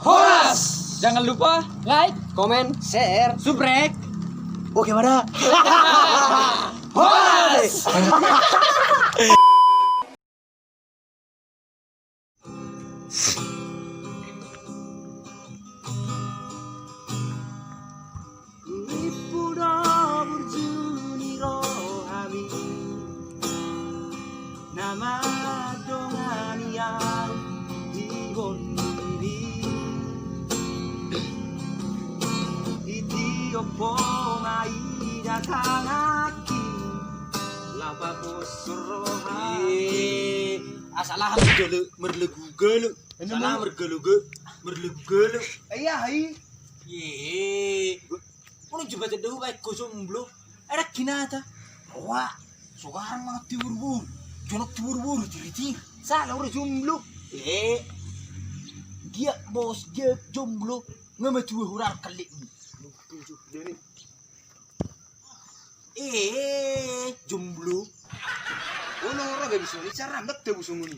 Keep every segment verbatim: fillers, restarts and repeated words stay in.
Horas! Jangan lupa like, komen, share, subrek. Oke, pada. Horas! Ippu do burju ni rohami, na mandongani au di hon ni diri. Itiop ho ma i da tanganki, laho pos rohami. Eh, asal aha mergelu, merlegu-gelu. Asal aha mergelu-gelu, merlegu-gelu. Iya, hai. Ye. Ono jo baca dahu baik ko jomblo. Ada kinata. Wah, sekarang mati buru-buru. Jonok tu buru-buru, tiri-tiri. Salah, ora jomblo. Eh. Giat, bos, giat jomblo. Nga matua hurang kalik ni. Eh, jomblo. Ono ora gabe soni cara ndak tebu songoni.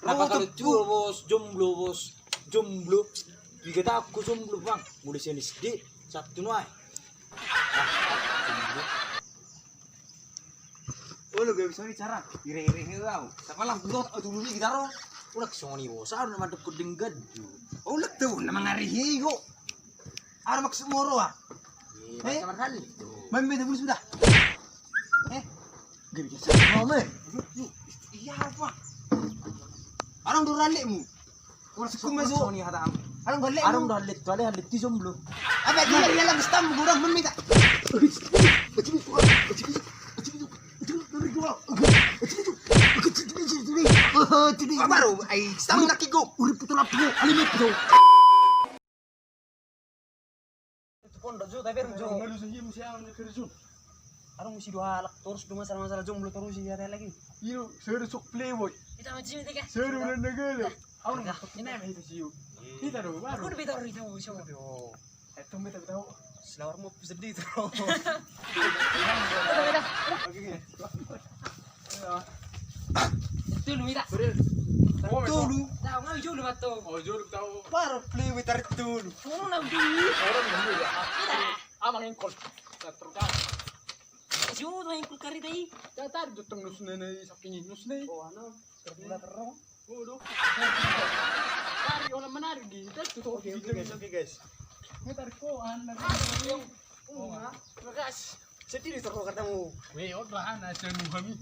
Napa kalau tua, bos, jomblo, bos. Jomblo. Tiga tahun ku jomblo, bang. Mulai sian S D, satu nuai. Olo gabe soni cara. Ire-ire he au. Sapalah buat au dulu ni gitaro. Udah songoni, bos. Anu mandok kuding gadu. Udah tuh nama ngari higo. Ada maksud moro ah. Eh? Main beda bulu sudah. Eh? Gini biasa. Mame. Iya apa? Arang do ralekmu. Ora sekum masuk. Soni hata am. Arang do ralek. Arang do ralek tu ale ralek ti jomblo. Apa dia dia lagi stam gurang meminta. Baru ai stam nak igo. Uri putar apa? Ale mepu. Tu pondok jo, tapi rung jo. Arung jo. Arung isi dua halak torus do masalah-masalah jomblo torus i hata lagi. Iyo, seru sok playboy. Kita macam itu kan. Seru dan negara. Arung. Ini apa itu sih? Kita do baru. Aku lebih tahu itu semua. Itu meta tahu. Selawar mau sedih tu. Oke. Tolu ita. Tolu. Tahu ngai jolo ma tong. Oh, jolo tahu. Baru play with tarik tolu. Tolu na di. Orang dulu ya. Ita. Amang engkol. Terus. Jolo engkol karita i. Tarik jotong nus nene saking nus ne. Oh, ano. Terbulat terong. Waduh. Tarik orang menarik di. Oke, oke, guys, oke, guys. Ini tarik ko an. Oh, gas. Sedih di toko katamu. Weh, otra ana saya muhami.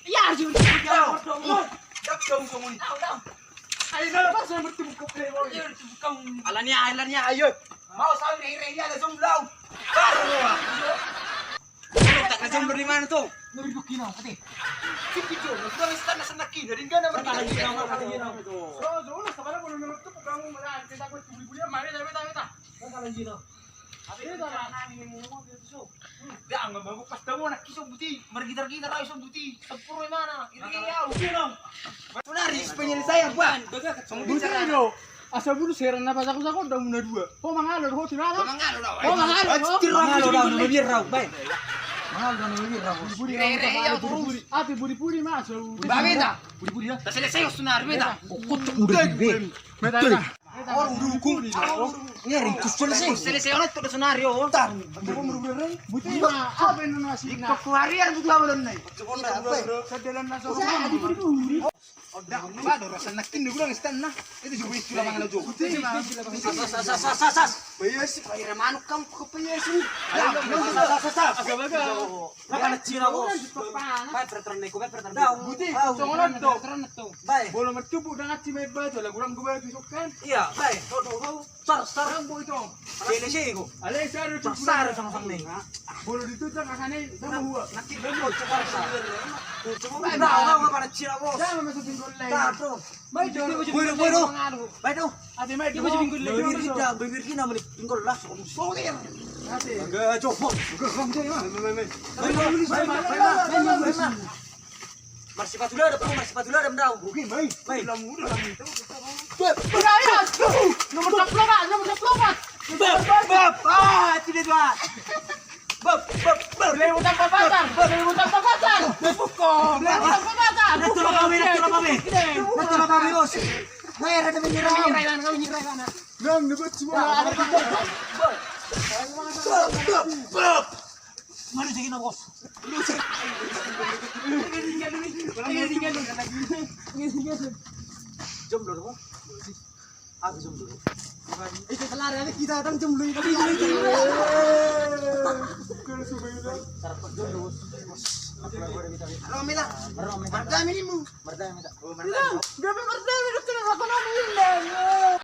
Iya, Arjun. Tahu, tahu. Ayo, tahu. Pas saya bertemu kau, Playboy. Iya, bertemu kau. Alania, alania, ayo. Mau saya rei-rei dia langsung blau. Baru. Tak langsung dari mana tuh? Dari Bukina, ate. Siki jo, sudah wis tanah senaki, dari enggak nama kita. Kata dia nama, kata dia nama. So, so, udah sabar, kalau menurut tuh kamu malah kita kau beli-beli, mari, mari, mari. Kata dia nama. Dia nggak bagus pas tamu anak kisah buti, mergitar-gitar aja buti, tempur mana? Ini ya, udah dong. Benar, penyelesaian, Bang. Buti do. Asa bulu seran na pajago-jago da muna dua. Ho mangalo ho tu nana. Ho mangalo da. Ho mangalo ho. Mangalo da, mangalo da, bae. Mangalo da, mangalo da. Budi-budi. Ate budi-budi masuk. Budi-budi da. Budi-budi da. Selesai sunari beta. Kutuk udah di be. Meta. Orang dukung. Ini ringkus selesai. Selesai orang tu sunari oh. Tar. Buti ma apa yang nasi? Kau hari ada butuh apa dan naik? Sedalan nasi. Oda, ba do rasa nakin do gurang istan na. Itu juga istilah mangan aja. Sas, sas, sas, sas, sas. Bayar sih, bayar manuk kamu ke bayar sih. Sas, sas, sas, sas. Apa na Cina bos? Bae peraturan neko, bae peraturan neko. Buti, songonan do. Bae. Bolo mertubu dengan Cina bae, lah gurang gue bae tuh kan. Iya, bae. Tuh, tuh, tuh. Sar, sar. Ang boy to. Sele sego. Ale sar, sar, sar, sar, sar. Bolo dito ta kasane, dama hua. Naki dama hua, sar, sar. Cuma na, na, na, pada cina bos. Dama masuk pinggol lai. Tar, bro. Boy, boy, boy. Baik, tuh. Ate, mai, dia baju pinggul lagi. Bibir kita, bibir kita, mani pinggul lah. Enggak, coba. Marsipatu lah, ada, marsipatu lah, ada, mendau. Oke, mai. Mai. Udah, ya. Nomor sepuluh, Pak. Nomor sepuluh, Pak. Bab, bab, bab. Ah, tidak, Pak. Bab, bab, bab. Boleh utang papasan, boleh utang papasan. Buko, boleh utang papasan. Nanti lo kami, nanti lo kami. Nanti lo kami, bos. Nah, ada menyerang. Menyerang, menyerang. Nang, dapat semua. Bab, bab, bab. Mana sih kena, bos? Ini tinggal dulu. Ini tinggal dulu. Ini tinggal dulu. Jomblo, bos. Aku jomblo. Itu kelar ya, kita datang jomblo itu. Rame lah. Mardame nimu. Mardame tak. Gabe mardame dokter apa namanya?